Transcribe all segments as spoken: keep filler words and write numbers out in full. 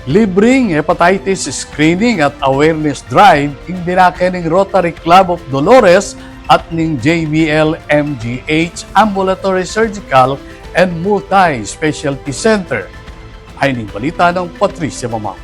Libreng hepatitis screening at awareness drive ing dinake ning Rotary Club of Dolores at ning J B L M G H Ambulatory Surgical and Multi-Specialty Center. Ay ning balita nang Patricia Mamang.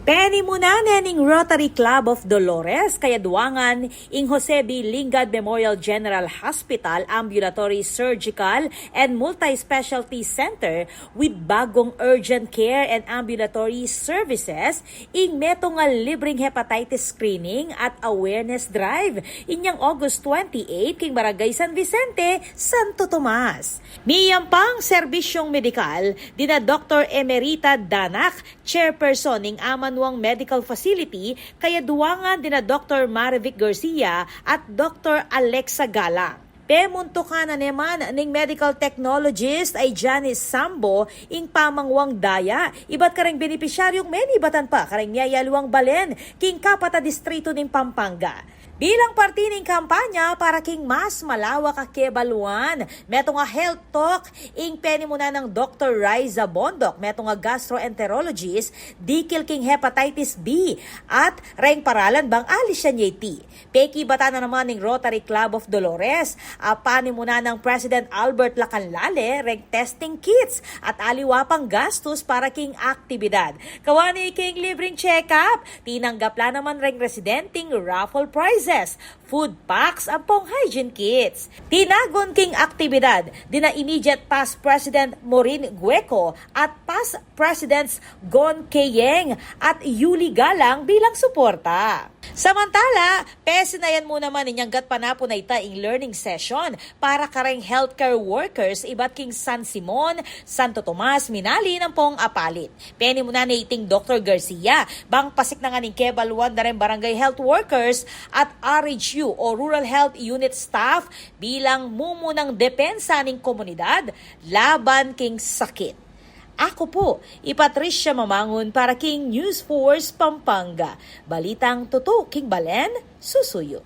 Penimunan ne ning Rotary Club of Dolores, kayaduangan ing Jose B. Lingad Memorial General Hospital Ambulatory Surgical and Multi-Specialty Center with bagong urgent care and ambulatory services, ing metung a libreng hepatitis screening at awareness drive inyang August twenty-eight king Barangay San Vicente, Santo Tomas. Miyam pang serbisyong medikal dina Doktor Emerita Danak, chairperson ning amanuang medical facility, kayaduangan dina Doktor Marivic Garcia at Doktor Alexa Galang. Pemuntukan na naman ning medical technologist ay Janice Sambo ing pamanguang daya ibat kareng benepisyaryung menibatan pa kareng miyayaluang balen king kapat a distrito ning Pampanga. Bilang parti ning kampanya para king mas malawak a kebaluan, metung a health talk ing penimunan nang Doktor Riza Bondoc, metung a gastroenterologist, dikil king hepatitis B at reng paralan bang ali siya nya iti. Pekibatan na naman ning Rotary Club of Dolores a panimunan nang President Albert Lacanlale reng testing kits at aliwa pang gastus para king aktibidad. Kawani king libreng check-up, tinanggap la naman reng residenting raffle prizes, food packs ampong hygiene kits. Tinagun king aktibidad dina immediate past President Maureen Gueco at past Presidents Gon Keyeng at Yuli Galang bilang suporta. Samantala, pesinayan mu naman inyang gatpanapun a ita ing learning session para kareng healthcare workers ibat king San Simon, Santo Tomas, Minalin ampong Apalit. Penimunan ne iting Doktor Garcia bang pasiknangan ing kebaluan da reng barangay health workers at R H U o Rural Health Unit staff bilang mumunang depensa ning komunidad laban king sakit. Aku pu i Patricia Mamangun para king News Force Pampanga. Balitang tutu king balen, susuyu.